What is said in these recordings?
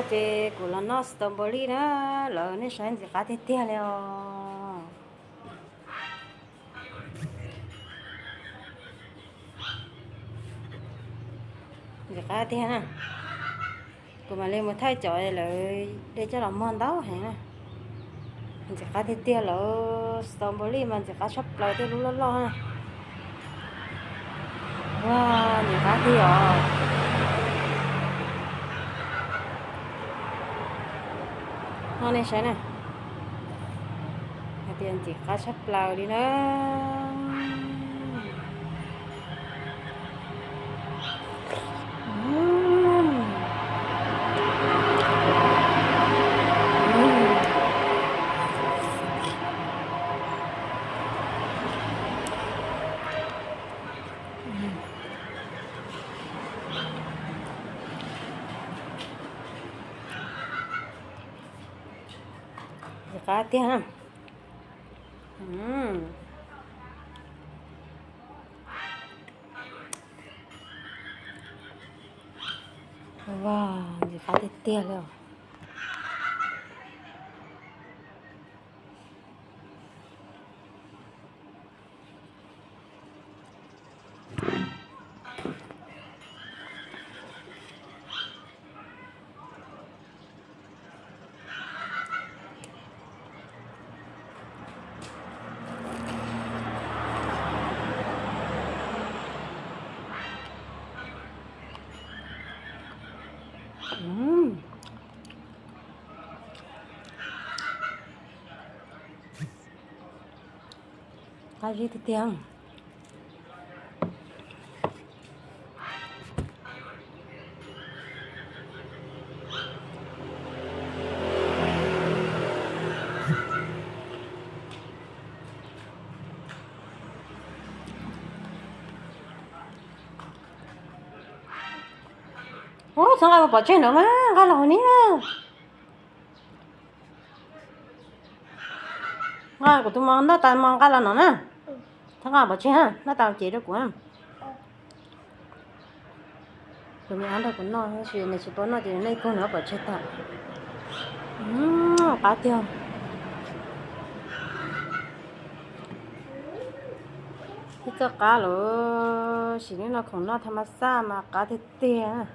Ces kuv los noj strawberry na, lawv nej saib ntxim qab tiag tiag li os. Ntxim qab tiag na. Kuv mam li mus thaij cov lawv de coj los muag ntau heev na. Ntxim qab tiag tiag lawm, strawberry mas ntxim qab tshaj plaws tej lub loj loj na. Ua, ntxim qab tiag os. No nej saib na, hais tias ntxim qab tshaj plaws li na. Ntxim qab tiag na. Ua, ntxim qab tiag tiag li os. Qab zib tiag tiag. Ub, txhob nqa mus pov tseg ntawd mas, nqa los hauv ni. Nqa kuv tus mos noj tas mos nqa los no na. Txhob nqa pov tseg na, noj tas ces rau kuv. Kuv me ab nrog kuv noj, tab sis nws tsis paub noj ces nej koog nws pov tseg tag. Qab tiag. Ib txoj qab lawm, sim neej no khoom noj tha ma xaj mas qab tiag tiag.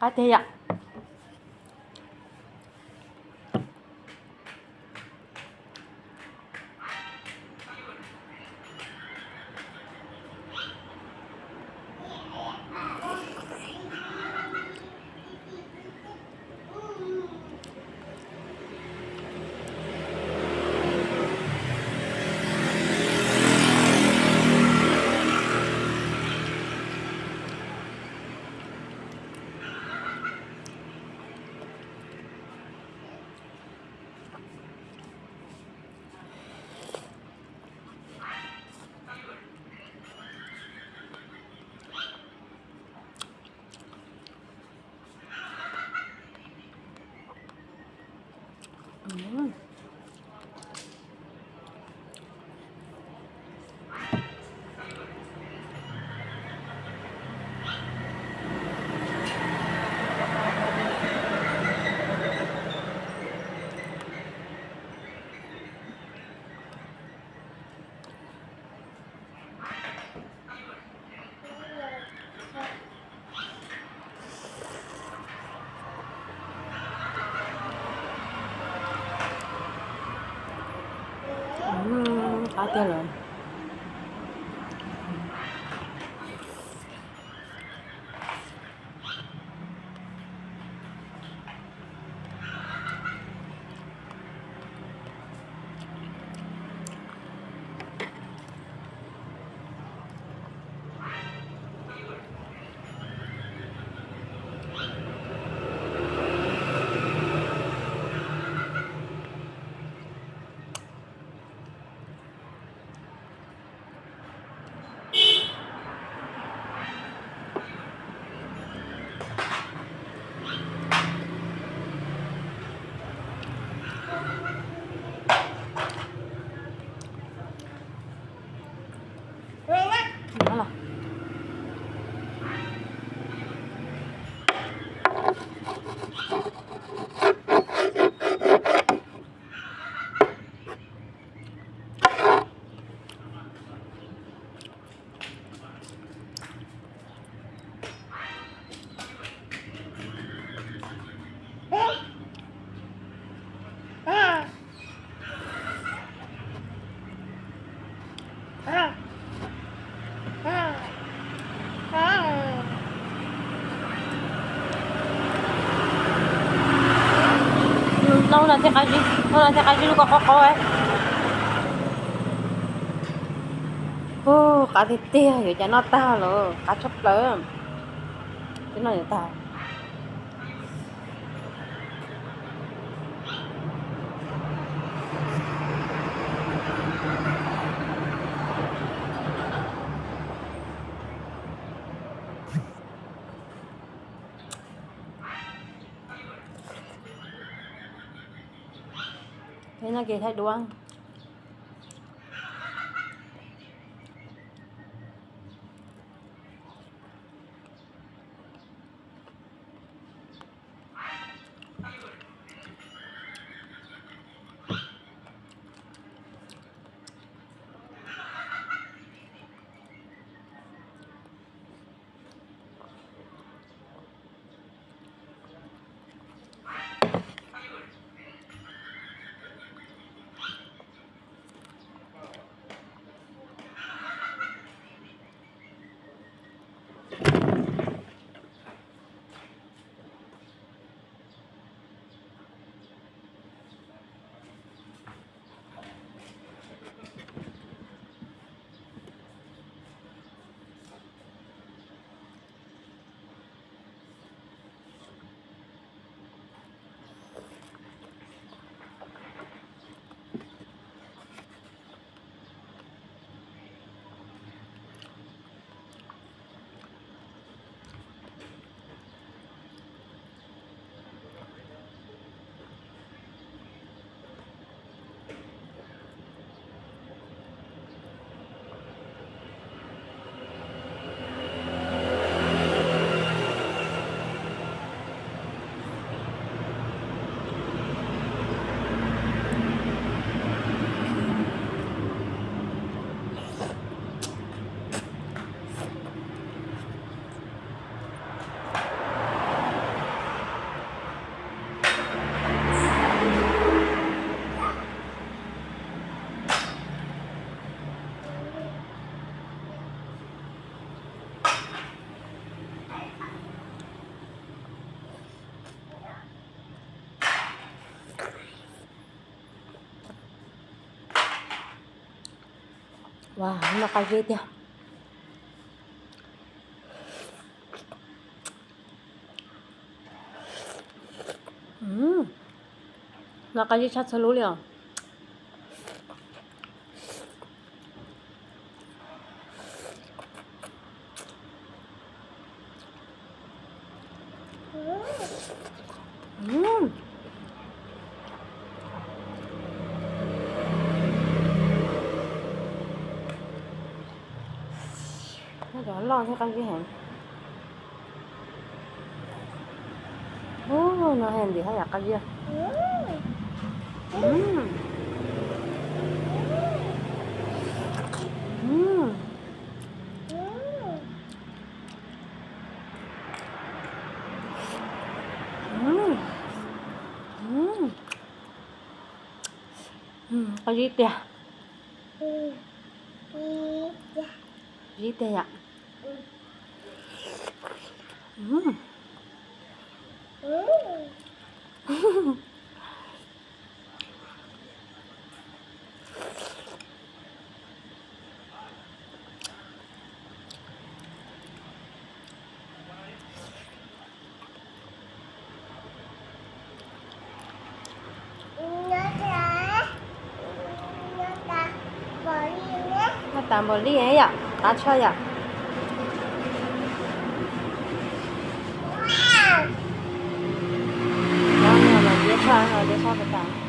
Qab tiag yom. Qab tiag lawm. Thiab qab zib, ua no thiab qab zib lub ko qaub qaub. Hu, qab tiag tiag, yuav cas noj tag lawm, qab tshaj plaws. Twb noj yuav tag. Thế nó kì thái đuối. Ua, noj qab zib tiag. Noj qab zib tshaj txhua lub li os. Cov loj thiab qab zib heev. Ub, no heev ntim haj yam qab zib. Qab zib tiag. Zib tiag yom. Noj tas npaum li yom, qab tshaj yom. Noj mas tiab tshaj, tiab tshaj tas.